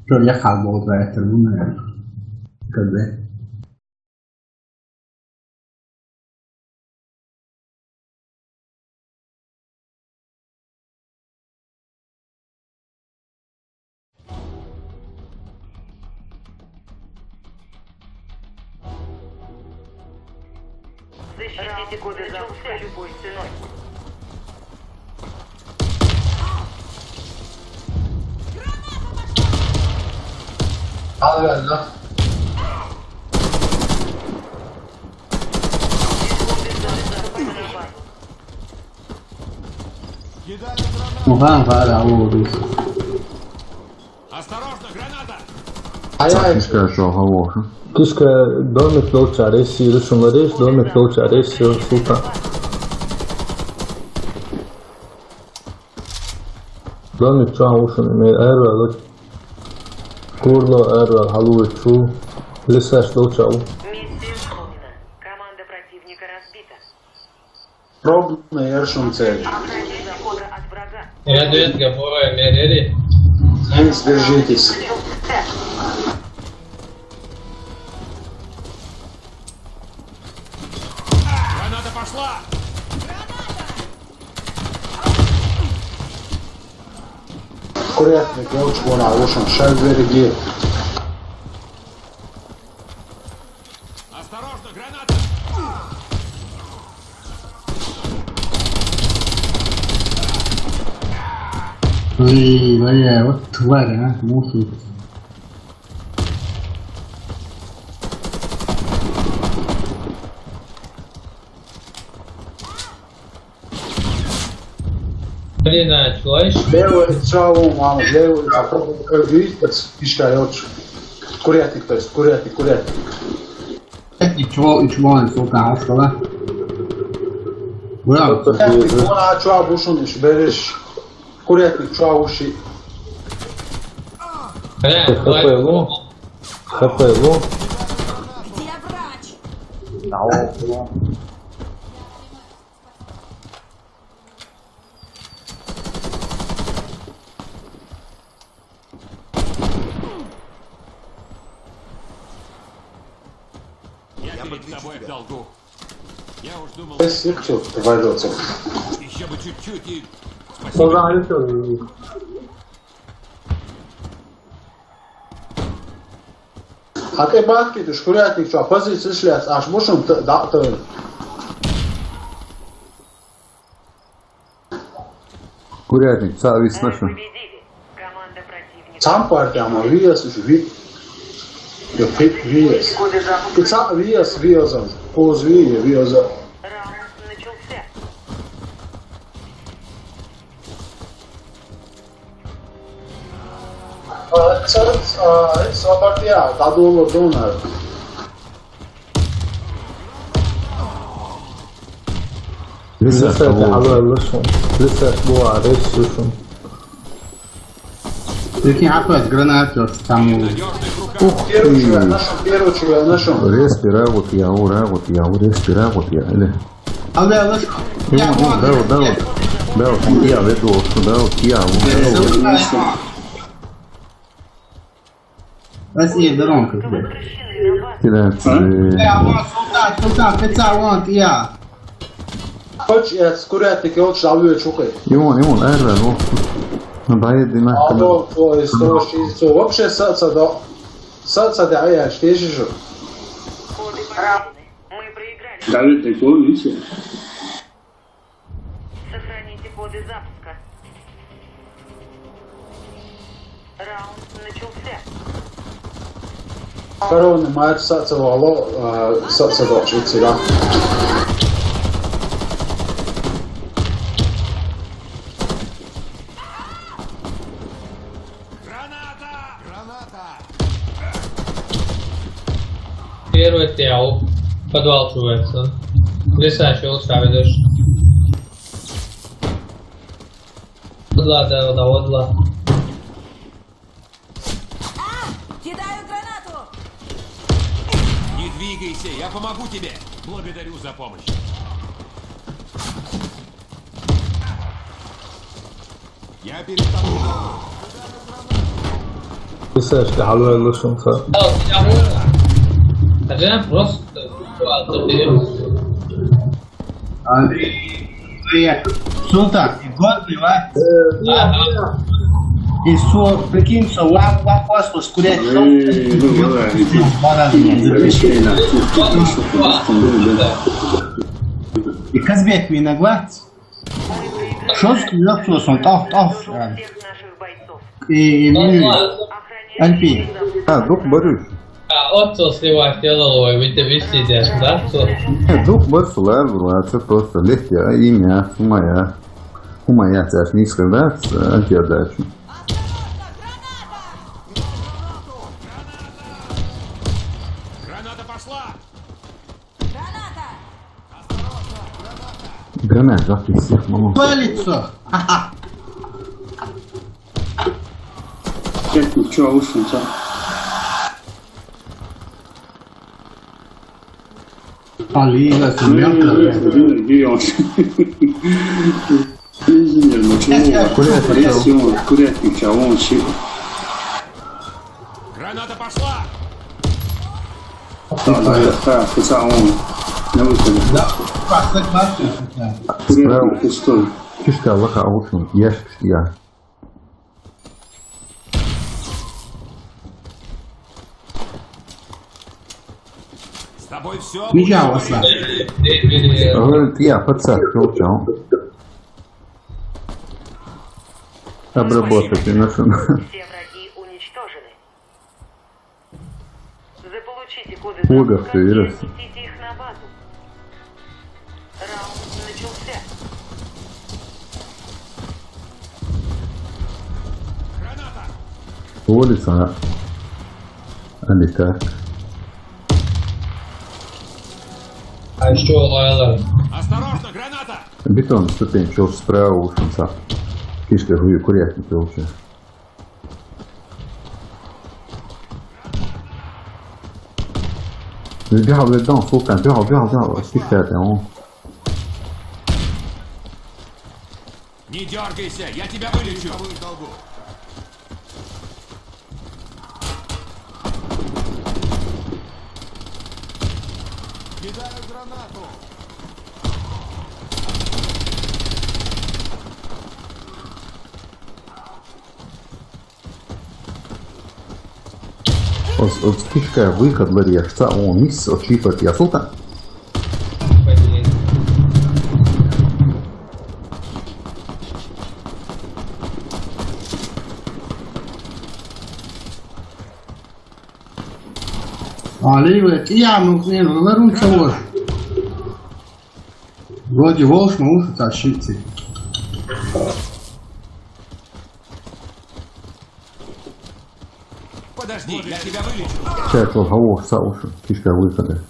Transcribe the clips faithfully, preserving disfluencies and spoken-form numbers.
Что я хал был за это, ну, наверное. Как бы. Защитите коды запуска любой ценой. Al geldi. Oha, hala vurdu. Осторожно, граната! Ai, ai. Iskää se on havossa. Kiska domit dolčā reisi, rusum varēs domit dolčā reisi, sultan. Domit čā ušun, me ērvēl. Kurlo ērvēl, halu čū. Lisēš dolčā. Миссия выполнена. Команда противника разбита. Пробный eršum ceļš. Разведка, пора, мерили. Здесь держитесь. Граната пошла! Курятник, я очень вон, а лучше шаг береги. Осторожно, граната! Ой, бля, вот тварь, а, мусор. Блин, а, чувач? Левый, чего, мама, левый, а, видишь, пишка, я вот, курятник, то есть, курятник, курятник. Ничего, ничего, не слухай, а что, да? Бля, курятник, вон, а чё, бушун, ещё берешь? Курятник, чё, уши? Бля, давай. Х П лу? Х П лу? Где врач? Да, о, о. Я перед тобой в долгу. Я уж думал, Спасибо, что ты ввалился. Еще бы чуть-чуть и спасибо. Ага, это всё. А ты бахки, ты шкурятник, что, позиции шляц, аж мушум, да, то. Курятник, цаъ вис нашун. Цхьан партия ма виэс уж ви-, я пи-, виэс. И цаъ виэс, виэзан. Куз ви-, я виэзан. Раунд начался. А, ца-, а, ца партия, дадуло дона. Лиса, лиса, алла, алла шун. Лиса, буа, рес шун. Який апас, гранатёр, там. Ух ты. Первый чувак, нашел, первый чувак, нашел. Респи, рагут, я, у, рагут, я, у, респи, рагут, я, или? Алла, алла шун. Иман, иман, давай, давай. Давай, я веду, давай, я, у, давай. Россия, дорогу, блядь. Кидать, э, Э, а вон, султан, султан, пицца, вон, я. Хоч, я с курятник, я вот шалве чухай. Иман, иман, эрра, ну. Ну, байди на. А то, то, и сто шестьдесят, вообще, са-, са-, да. Са-, са-, да, я, что же? Мы проиграли. Давид, ты помните? Сохраните коды запуска. Раунд начался. Корона мать сацавало, а, сацавал шицера. Граната! Граната! Первый тяу. Подвал чувствуется. Леса щелчка ведёшь. Одла, да, да, одла. А! Кидаю гранату! Не двигайся, я помогу тебе! Благодарю за помощь. Я перед тобой. Представляешь, ты халуй лучше, что? Один просто. Султан, и годный, ва? Э, да, да. И со, прикинь, со, ва, ва, ва, со, скорее, Эй, ну, давай, иди. Два раза. Запиши. И Казбек Минагва. Что с, что с, он, тох, тох, э, и, и, Альпи. А, дух барыш. А, отцо сливать делал, ой, вы-то вести здесь, да? Э, дух барыш, лар, бро, это просто легкий, а имя, хумая. Хумая, это ж не сказать, а где дальше? Граната пошла! Гранат, завтра всех, мама. Палится! Ха-ха! Опять, ну чё, вышел, чё? Алина, Семён, Гион. Инженер, ну чё? Курятник, чё? Курятник, чё? Он щи-, Граната пошла! Да, да, да, да, хотя он на выходе. Да, пошла, пошла, пошла. Справа. Курятник пустой. Фишка, лоха, а вот он, ящик, я. С тобой все. Нельзя, Василий. Говорит, я пацан, чё, чё? Обработать и нашел. Все враги уничтожены. Заполучите коды. Ой, запуска как ты, и Ирис. Несите их на базу. Раунд начался. Улица. Али как? А ещё лайла. Осторожно, граната! Бетон, ступень, чё справа, ушница. Кишка, хуй, курятник, вообще. Бегал, бегал, сука, бегал, бегал, бегал, спускай, он. Не дергайся, я тебя вылечу. Кидаю гранату. От, от кишка выход лария, что он мисс, от чипа, я сука. Али, блядь, я, ну, не, ну, варум чего? Вроде волш, но лучше тащить. Подожди, я тебя вылечу. Сейчас, вот, кого, Сауш, кишка выхода.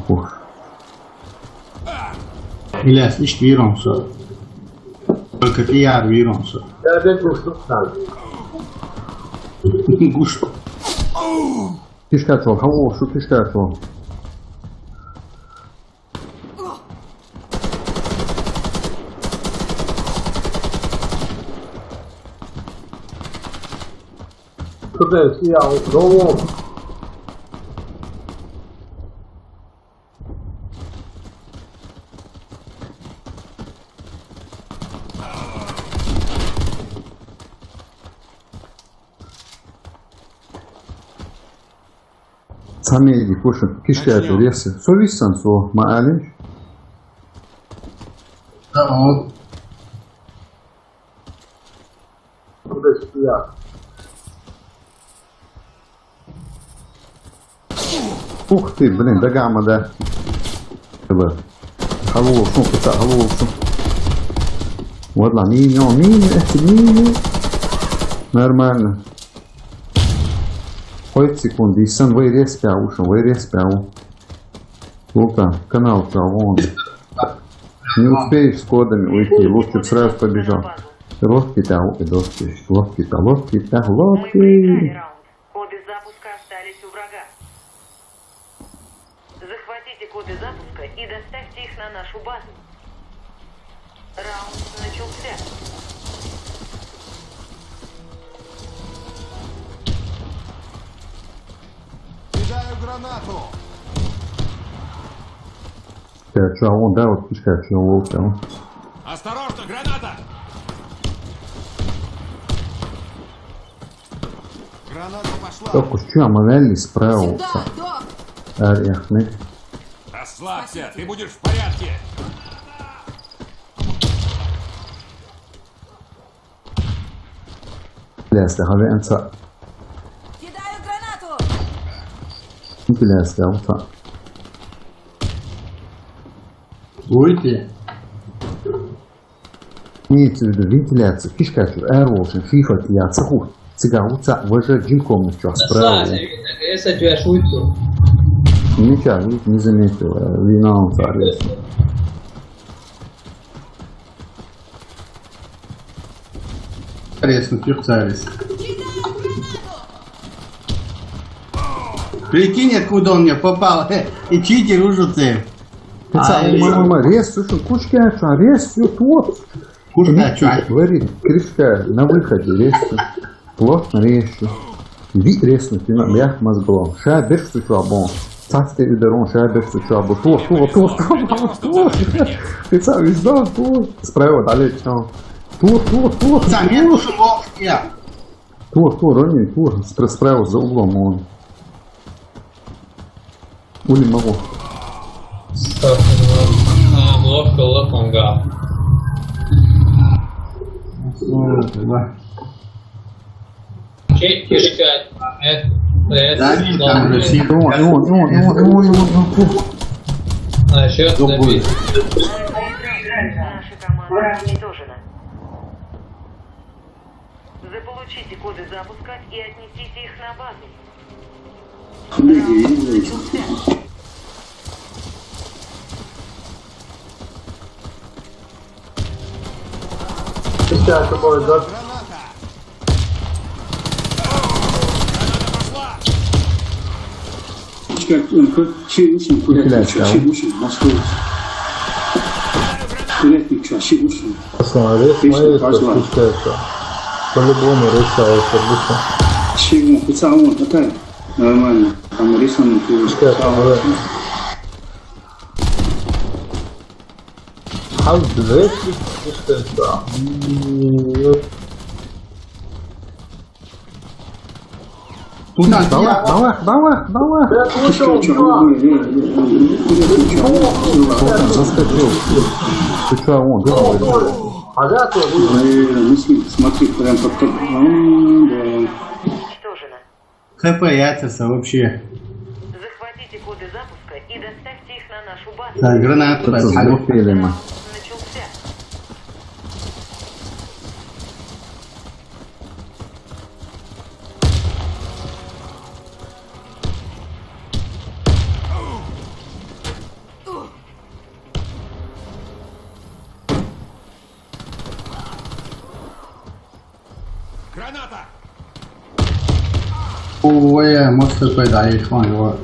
Ох. Иляс, ишт виронсо. Только ты яр виронсо. Я опять гушту надо. Гушту. Кишка чё, кого, что кишка чё? Куда я съел? Ну, Цамеди, кушай, кишка, а чё, рельсы. Совесть сан, со, ма алиш. Ага. Куда я? Ух ты, блин, да гамма, да. Было. Халу, шум, пица, халу, шум. Вот ла, мини, мини, это мини. Нормально. Хоть секунду, и сан, вы респя, ушел, вы респя. Лука, канал, вон. Не успеешь с кодами уйти, лучше б сразу побежал. Лодки-то, лодки, лодки-то, лодки-то, лодки. Коды запуска остались у врага. Захватите коды запуска и доставьте их на нашу базу. Раунд начался. Кидаю гранату. Короче, а вон, да, вот пишка, что волк, а? Осторожно, граната! Граната пошла. Только что, а мы вели справа. Сюда, док! Ар яхны. Расслабься, ты будешь в порядке! Блядь, да, хаве анца. Кидаю гранату! Блядь, да, вот так. Уйти. Имеется в виду вентиляция. Фишка, что air волшин, фифа, я цеху. Цыган, вот так, вы же джин комнат, что, справа. Слушай, если тебя шутку. Ничего, не заметил, э, виноват, арес. Арес, ну фиг арес. Прикинь, откуда он мне попал. И читер уже ты. Пица, Ай, мама, мама, рез, слушай, кучки, а что, рез, все, тот. Кушка, чё? Говорит, крышка на выходе, рез, плотно рез. Ви рез, ну, ты на мях мозгло. Ша, берш, ты что, обон. Цасты и дарон, ша, берш, ты что, обон. Тот, тот, тот, тот, тот. Пица, везде, тот. Справа, далее, что? Тот, тот, тот. Сам я душу волк, я. Тур, тур, Ронни, тур, спра- справа за углом он. Ули могу. А, ложка лапанга. Слово, да. Чек кишка. Нет, нет, Да, нет, там же все. И он, и он, и он, и он, и он, и он, и он, и он. А, еще Другой. Запись. Наша команда уничтожена. Заполучите коды запуска и отнесите их на базу. Раунд начался. Сейчас такое, да? Как, э, как, чей мужчина, курятник, Блядь, чё, а чей он- мужчина, Москва. Курятник, чё, чей мужчина? Посмотри, Пишет, смотри, пошла. как спускается. По-любому решалось, как будто. Чего? Пацан, вон, какая? Нормально. Там рисунок. Пускай там, да. How do they спускается? Туда, Давай, давай, давай, давай. Я слушал, чувак. Заскочил. Ты что, он, говорит? А да, то Э, ну, смотри, смотри, прям как-то. А, да. Уничтожена. ХП ятырса вообще. Захватите коды запуска и доставьте их на нашу базу. Так, гранату Что-то бросил. сбухпили мы. Начался. Граната! Ой, может, ХП, да, их вон его.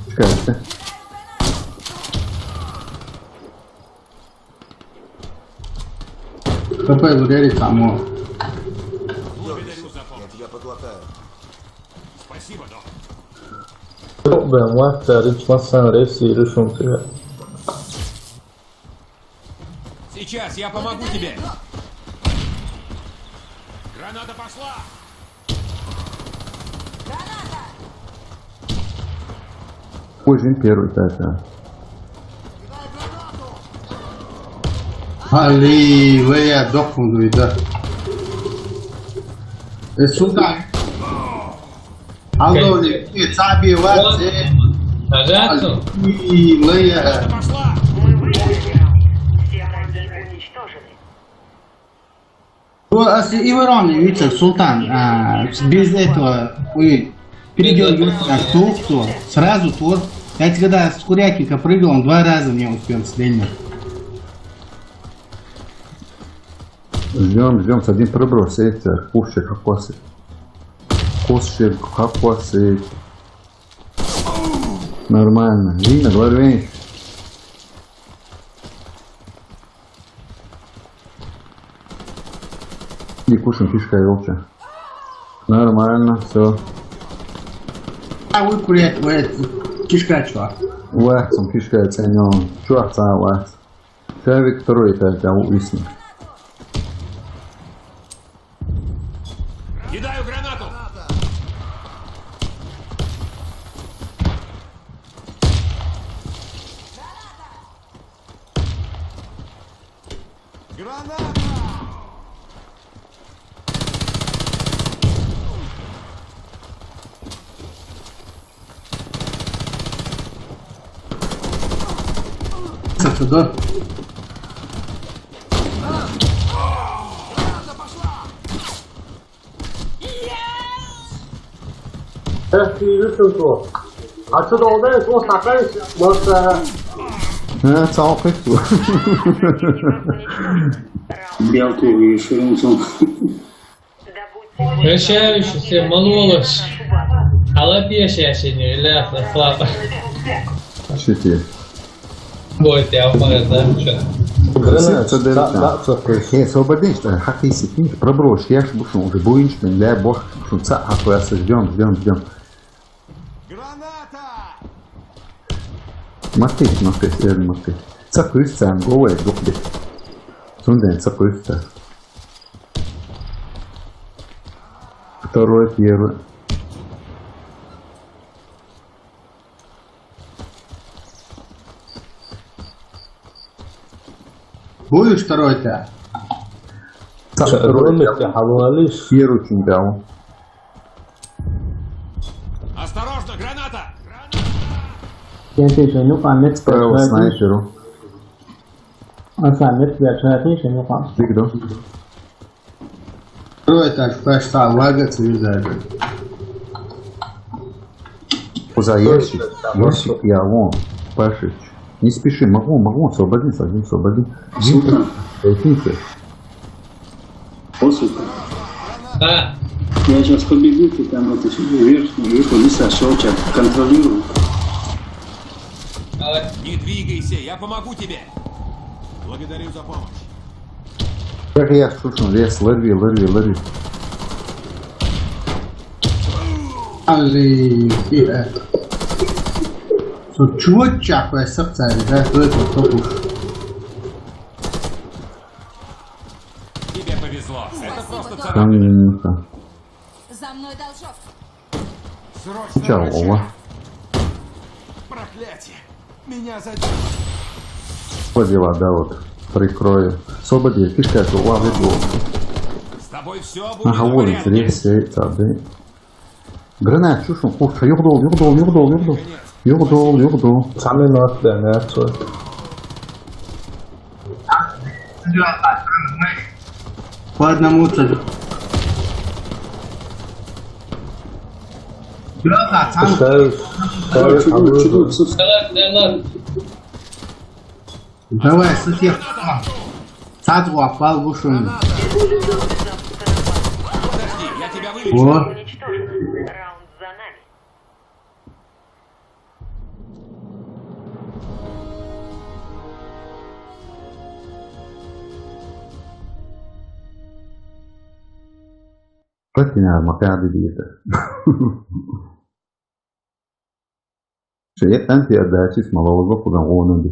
Чекайте. ХП ударит там, о. Благодарю за помощь. Я тебя подлатаю. Спасибо, док. Yok be, maç tarih maçtan resmi yürüsün ya. Сейчас я помогу тебе. Граната пошла! Позже первый, да, да. Али, вы я дохну, да. Э, сюда. Алло, не, не, саби, вот, э. Пожалуйста. Али, вы я. Пошла! Мы выиграли раунд. Все враги уничтожены. Ну, а с- и Верон, и Витя, Султан, а, без этого, ой, передергиваться на стул, то сразу тур. Я когда с курятника прыгал, он два раза не успел стрельнуть. Ждем, ждем, с один проброс, это, курсик, хаквасы. Курсик, хаквасы. Нормально. Вийна, говорю, вийна. Иди кушаем, фишка елча. Нормально, все. А вы курят, вы кишка чё? Вахтом фишка ценён. Чё, отца вахт? Человек второй, это, это уисни. Кидаю гранату! Граната! Сюда. Эх, ты, Юсенко. А что, долго? Вот такая, вот, э, Э, цалкы. Белку и ширинцу. Прощаюсь, всем малолос. Алабия сясеню, или это, ладно. Что тебе? Будет, я помогу, да, что? Граната, да, да, да, да. Э, освободись, э, хакиси, ты пробрось, я ж бушу, уже буинч, мен, ля, бох, шунца, а то я ждём, ждём, ждём. Граната! Мати, мати, сэр, мати. Цакуйста, ам, говай, духби. Сунден, цакуйста. Второй, первый. Будешь второй-то? Ца-, второй, ролик-то, халуалиш. Первый чемпион. Осторожно, граната! Справа снайперу. А сам мет, я чё, отлично, ну как? Ты кто? Второй этаж, пошла, лагаться, не знаю. За ящик, ящик я, вон, Пашич. Не спеши, могу, могу, освободи, Садим, освободи. Супер. Садимся. После. А. Я сейчас побегу, ты там это всё, верхний, вижу, лиса щелчат, контролирую. Давай. Не двигайся, я помогу тебе. Благодарю за помощь. Как я слушал, лес, лови, лови, лови. Али, э. Что, чего чахуя сапцари, да? Кто это, кто уж? Тебе повезло. Это просто царапина. Там, ну-ка. За мной должок. Срочно. Чего? Врача. Проклятие. Меня задели. Подела, да, вот. Прикрою. Освободи, фишка эту, ладно, иду. С тобой всё будет в порядке. Ага, вот, интересно, это, да. Гранат, слушай, курса, югдол, югдол, югдол, югдол. Югдол, югдол. Самый нот, да, не отсюда. По одному целю. Пускай, пускай, пускай. Давай, давай. Давай, со всех сторон. Садгу апал бушун. О. Патина макаби диета. Шея танти адачи смалова куда гону ди.